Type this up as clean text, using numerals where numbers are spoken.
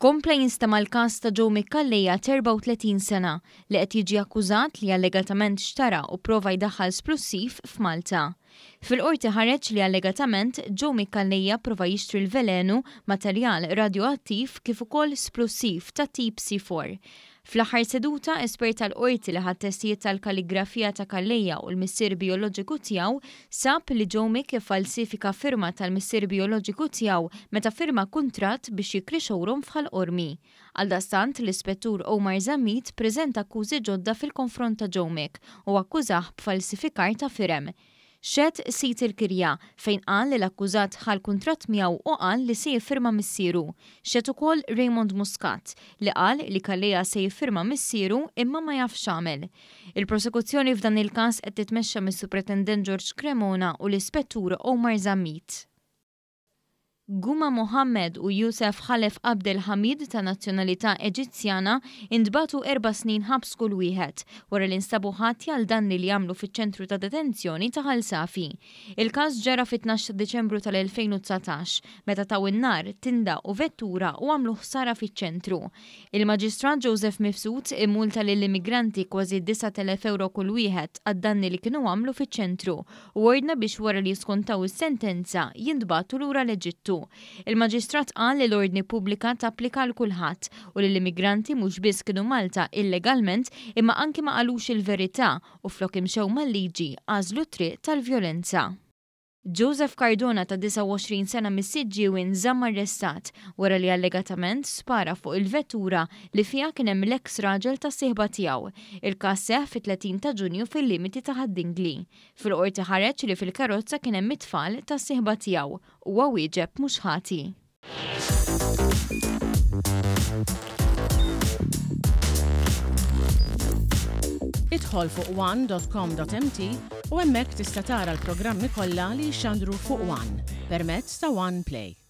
Kompla jinstema' l-każ ta' Joe Micallejja t'34 sena li qed jiġi akkużat li allegatament xtara u pprova jdaħħal splussiv f'Malta. Fil-Qorti ħareġ li allegatament Joe Micallejja pprova jixtri l-velenu, materjal radjoattiv kif ukoll splussiv ta' tip C4. Fl-aħħar seduta, espert tal-Qorti li ħa t-testijiet tal-kalligrafija ta' Calleja u l-missier bijoloġiku tiegħu sab li Joe Mick iffalsifika firma tal-missier bijoloġiku tiegħu meta ffirma kuntratt biex jikri showroom f'Ħal Qormi. Għaldaqstant, l-Ispettur Omar Zammit ppreżenta akkużi ġodda fil-konfront ta' Joe Mick u akkużah b'falsifikar ta' firem. Xehed sid il-kirja, fejn qal li l-akkużat ħa l-kuntratt miegħu u qal li se jiffirma missieru. Xehed ukoll Raymond Muscat, li qal li Calleja se jiffirma missieru imma ma jafx x'għamel. Il-prosekuzzjoni f'dan il-każ qed titmexxa mis-Supretendent George Cremona u l-Ispettur Omar Zammit. Guma Mohammed u Youssef Khalef Abdel Hamid ta' nazzjonalità Eġizzjana intbagħtu erba' snin ħabs kull wieħed wara li nstabu ħatja għal danni li għamlu fiċ-ċentru ta' detenzjoni ta' Ħal Safi. Il-każ ġara fit-tnax ta' Diċembru tal-2019 meta taw in-nar tinda u vettura u għamlu ħsara fiċ-ċentru. Il-Maġistrat Joseph Mifsud immulta lill-immigranti kważi 9,000 ewro kull wieħed għad-danni li kienu għamlu fiċ-ċentru u ordna biex wara li jiskontaw is-sentenza jintbagħtu lura l-Eġittu. Il-Maġistrat qal li l-ordni pubblika tapplika għal kulħadd u li l-immigranti mhux biss kienu Malta illegalment imma anki ma qalux il-verità u flok imxew mal-liġi għażlu t-triq tal-vjolenza. Joseph Cardona ta' 29 sena mis-Siġġiewi nżamm arrestat wara li allegatament spara fuq il-vettura li fiha kien hemm l-eks raġel tas-sieħba tiegħu. Il-każ seħħ fit-30 ta' Ġunju fil-limiti ta' Ħad-Dingli. Fil-Qorti ħareġ li fil-karozza kien hemm it-tfal tas-sieħba tiegħu. Huwa wieġeb mhux ħati. Idħol fuq one.com.mt u hemmhekk tista' tara l-programmi kollha li jixxandru fuq One permezz ta' One Play.